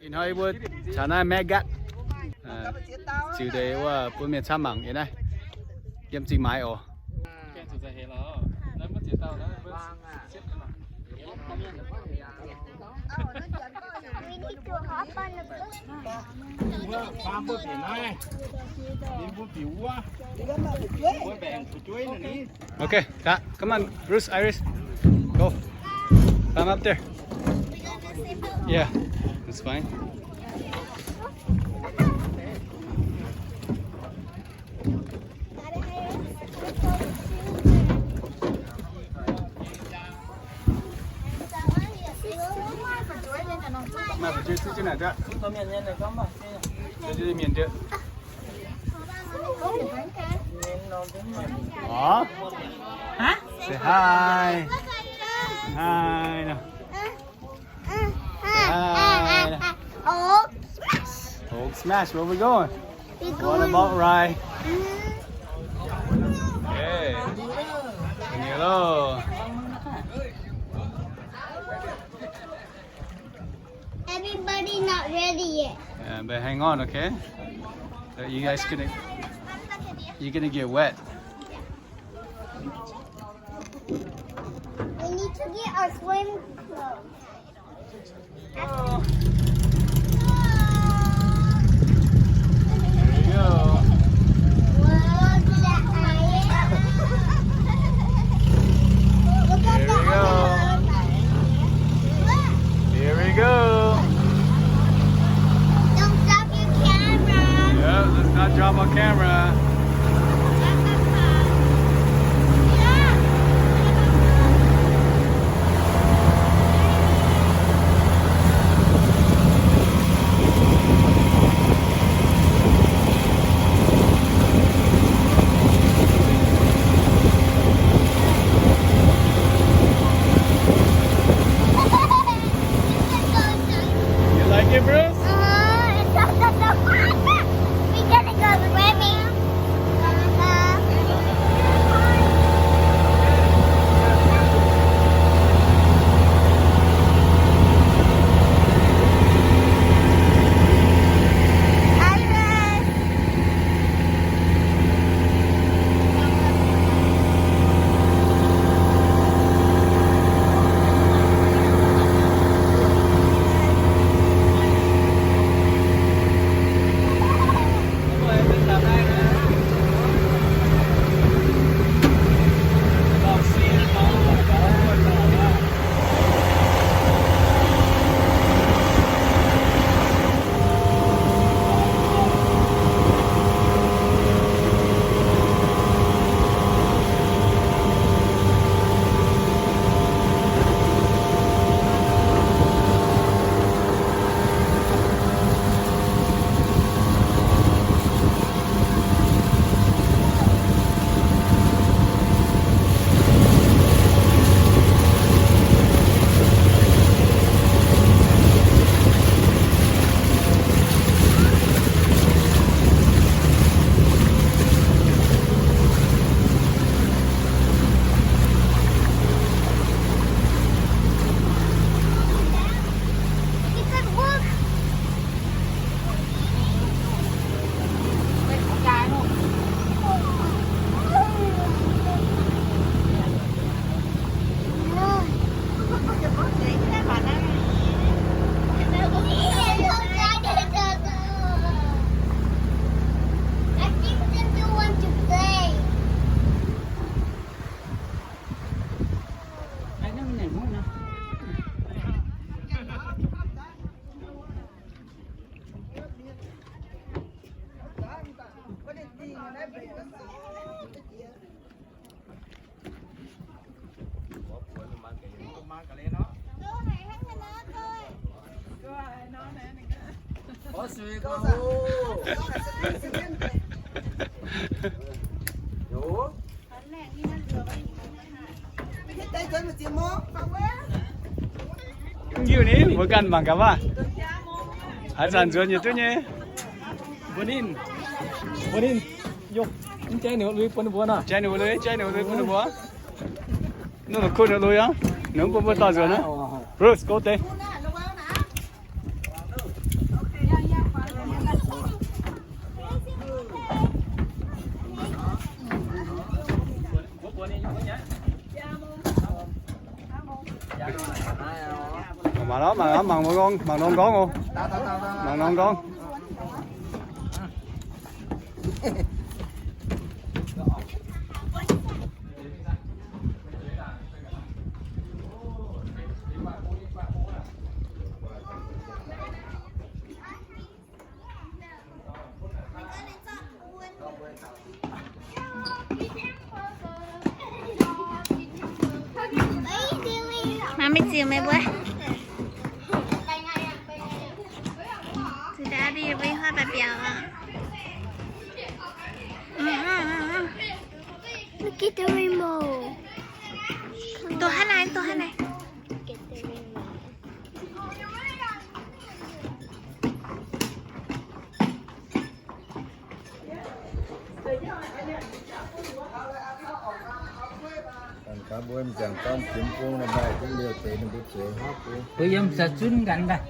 Ih hnoi mbuo caux naaiv Megatz ziux deix wuov bun mienh camv mangc yiem naaiv, yiem zingh maaiz oc. Okay, come on, Bruce, Iris, go. Climb up there. Yeah, it's fine. Aw. Huh? Say hi. Hi. Say hi. Old Smash. Old Smash, where we going? We going. What about Rye? Mm. Hey. Hello. Everybody not ready yet. Yeah, but hang on, okay? Uh, you guys gonna, you're gonna get wet. We need to get our swim clothes. There you go. Whoa, look at that island. Look at that island. Here we go. Don't drop your camera. Yeah, let's not drop our camera. You like it, Bruce? Uh, it's so, so, so fun. We gotta go swimming. I think they still want to play. Mv hiuv ni, mbuo ganh mangc gaax maah. Haaix zanc nzuonx yietc duqv nyei. Mbuo ninh, mbuo ninh, yov, mv jaiv ninh lui bun ninh mbuo nor. Jaiv ninh lui, jaiv ninh lui bun ninh mbuo. Ninh kuh ninh lui aqv. Ninh mv bun mbuo dorh nzuonx aqv. Bruce, go deix. Mangc, mangc, mangc norm nqorngv oc. Mangc norm nqorngv. Mangc mingh ziux meih mbuo. Ziux daaih mbuo yiem wuov ปลาเปียวอ่ะ Look at the rainbow. ตัวข้างใน ตัวข้างใน Ganh gaax mbuo m'jangc gorngv jiex bung nor, maaih jienv liouh deix ninh mbuo zueiz hnangv bung. Mbuo yiem za'zunv ganh daaih.